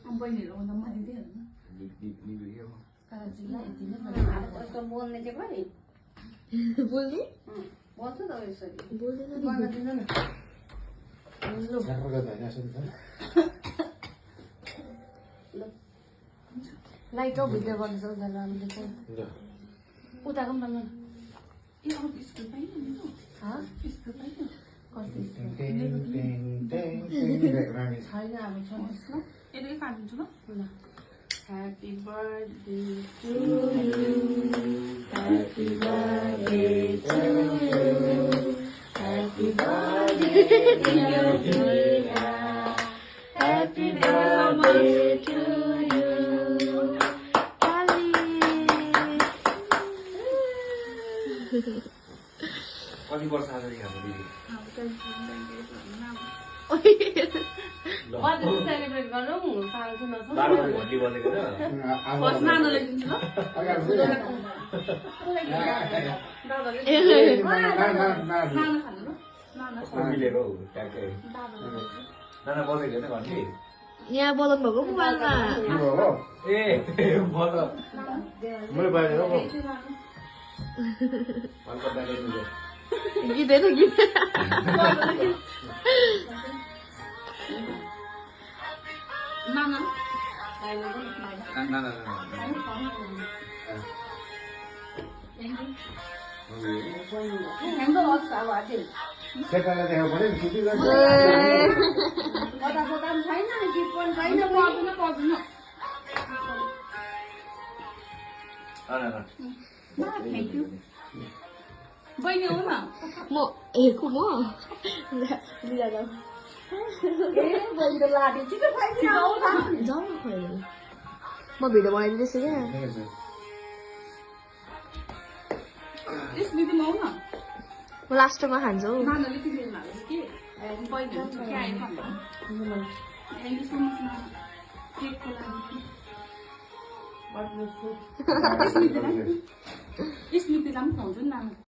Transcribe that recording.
Ông bay này là ông mày thế hả? Đi đi không? Cái gì lại thì nó आता कस्तो बोल्ने चाहिँ पनि बोल्नु बोल्छ त यसरी बोल्दैन नि गर्न दिनु न लाइट अफ भिडियो गर्न सक्दैन हामीले चाहिँ उताको पनि ल ए अब स्कुल पाइन नि त हा स्कुल पाइन कस्तो छैन अब छोड्नुहोस् ल यदि काटिदिन्छु ल Happy birthday to you. Happy birthday to you. Happy birthday dear Rita. Happy birthday to you. कति वर्ष आज यहाँ दिदी बर्थडे सेलिब्रेट गरौँ सालको नसौँ 12 बजे घन्टी बजेको र फर्स्ट नानुलाई दिन्छु ल नानु खानु ल नानु मिलेको हौ ट्याक्कै नाना बजेको हैन घन्टी यहाँ बोलाउनु भएको मोबाइलमा ए म त मैले बाहिर हो मन पर्दैन नि गीतै त गीत नानु नाना हाम्रो अवस्था अब अझै सेटालाई देखाउनु पर्यो नि छुट्टी गर्छ कता कता पनि छैन गीत पनि छैन पर्दैन पर्दैन नाना थ्याङ्क यू बहिनी हो न म हेर्छु म लिएर जाऊ ए बहिनी त लाडे छिटो खाइदिनु आऊ न जाऊ न खोइ म भिडियो बनाइदिँदैछु क्या स्मृतिमा आऊ न म लास्टमा खान्छु नानुले किनेर लाग्यो कि बहिनी के आयो भन्नु थ्याङ्क यू सो मच नानु केकको लागि स्मृतिलाई पनि खुवाउँछु नि नानु